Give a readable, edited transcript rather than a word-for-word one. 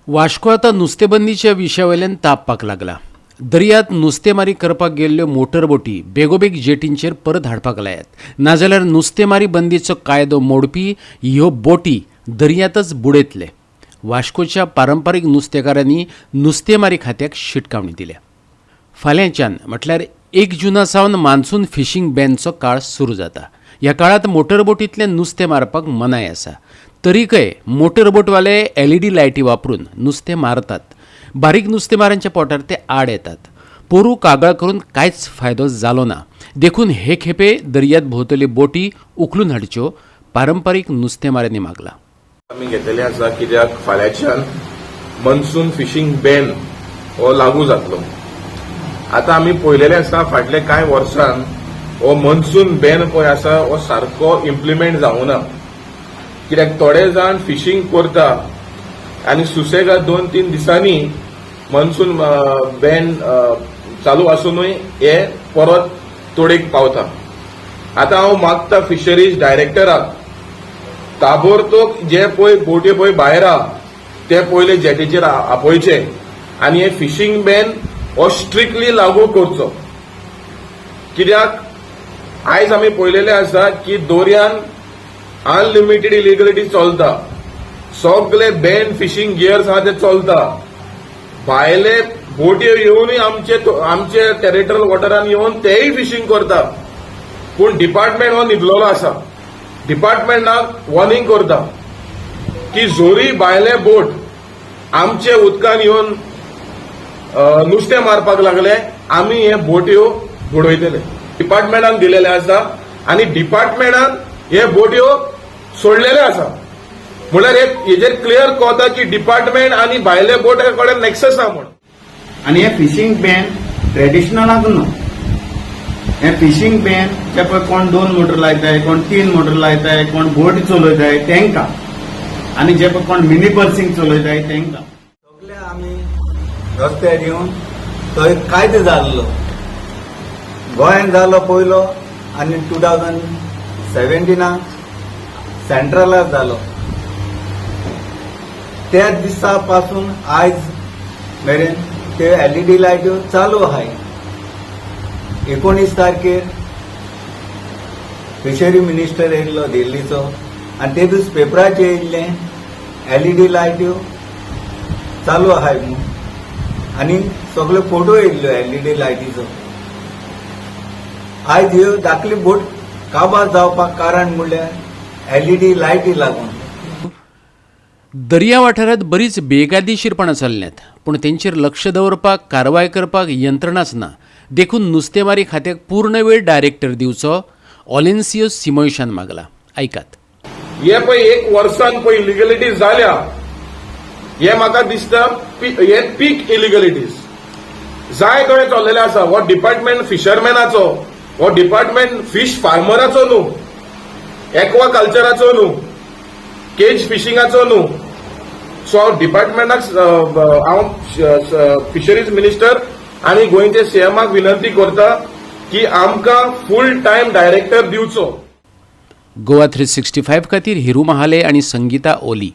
वास्को आतां नुस्तेबंदीच्या विशया वयल्यान तापपाक लागला. दर्यांत नुस्तेमारी करपाक गेल्ल्यो मोटरबोटी बेगोबेग जेटींचेर परत हाडपाक लायात, नाजाल्यार नुस्तेमारी बंदीचो कायदो मोडपी ह्यो बोटी दर्यांतच बुडयतले. वास्कोच्या पारंपारीक नुस्तेकारांनी नुस्तेमारी खात्याक शिटकावणी दिल्या. फाल्यांच्यान म्हटल्यार 1 जुना सावन मान्सून फिशींग बॅनचो काळ सुरू जाता. ह्या काळांत मोटरबोटींतल्यान नुस्तें मारपाक मनाय आसा. तरीकय मोटरबोटवाले एलईडी लायटी वापरून नुस्तें मारतात. बारीक नुस्तेमारांच्या पोटार ते आड येतात. पोरू कागाळ करून कांयच फायदो जालो ना, देखून हे खेपे दर्यांत भोंवतल्यो बोटी उखलून हाडच्यो पारंपारीक नुस्तेमाऱ्यांनी मागला. आमी घेतलेले आसा कित्याक फाल्यांच्यान मनसून फिशींग बॅन हो लागू जातलो. आतां आमी पळयलेले आसा, फाटले कांय वर्सान हो मनसून बॅन पळय आसा हो सारको इम्प्लिमेंट जावना, कित्याक थोडे जाण फिशींग करता आनी सुसेगाद 2-3 दिसांनी मनसून बॅन चालू आसुनूय हे परत तोडीक पावता. आतां हांव मागता फिशरीज डायरेक्टराक, ताबडतोब जे पळय बोटी पळय भायर आहा ते पयले जेटीचेर आपोवचे आनी हे फिशींग बॅन हो स्ट्रिक्टली लागू करचो, कित्याक आयज आमी पळयलेले आसा की दोरयान अनलिमिटेड इलिगलिटी चलता. सगळे बॅन फिशींग गियर्स आहा ते चलता. भायले बोटयो येवनूय आमचे आमचे टेरिटोरियल वॉटरान येवन तेय फिशींग करता, पूण डिपार्टमेंट हो न्हिदलेलो आसा. डिपार्टमेंटाक वॉर्निंग करता की जोरी भायले बोट आमचे उदकान येवन नुस्तें मारपाक लागले, आमी हे बोटयो बुडयतले. डिपार्टमेंटान दिलेले आसा आनी डिपार्टमेंटान हे बोटयो सोडलेले आसा. म्हणल्यार हे हेजेर क्लियर कळता की डिपार्टमेंट आनी भायले बोट कडेन नॅक्सस आहा म्हूण. आनी हे फिशींग बॅन ट्रेडिशनलाक न्हू. हे फिशींग बॅन जे पळय कोण 2 मोटर लायताय, कोण 3 मोटर लायताय, कोण बोट चलयताय तेंकां, आनी जे पळय कोण मिनी पर्सिंग चलयताय तेंकां. सगळे आमी रस्त्यार येवन तो एक कायदो जाल्लो गोंयांत जालो पयलो आनी 2017 सेंट्रलाक जालो. त्या दिसा पासून आयज मेरेन त्यो एलईडी लायट्यो चालू आहाय. 19 तारखेर फिशरी मिनिस्टर येयल्लो दिल्लीचो आनी ते दीस पेपराचेर येयल्लें एलईडी लायट्यो चालू आहाय म्हूण आनी सगळे फोटो येयल्ल्यो एलईडी लायटीचो. आयज ह्यो धाकली बोट काबार जावपाक कारण म्हणल्यार एलईडी लायटी लागून. दर्या वाठारांत बरीच बेकायदेशीरपणां चल्ल्यांत, पूण तेंचेर लक्ष दवरपाक, कारवाय करपाक यंत्रणाच ना. देखून नुस्तेमारी खात्याक पूर्ण वेळ डायरेक्टर दिवचो, ऑलेन्सियो सिमोयशान मागला. आयकात. हे पळय एक वर्सान पळय इलिगलिटीज जाल्या, हे म्हाका दिसता हे पीक इलिगलिटीज जाय थंय चल्लेले आसा. हो डिपार्टमेंट फिशरमॅनाचो, हो डिपार्टमेंट फिश फार्मराचो न्हू, एक्वा कल्चराचो न्हू, केज फिशिंगाचो न्हू. सो हांव डिपार्टमेंटाक, हांव फिशरीज मिनिस्टर आनी गोंयचे सीएमाक विनंती करता की आमकां फूल टायम डायरेक्टर दिवचो. गोवा 365 खातीर हिरू महाले आणि संगीता ओली.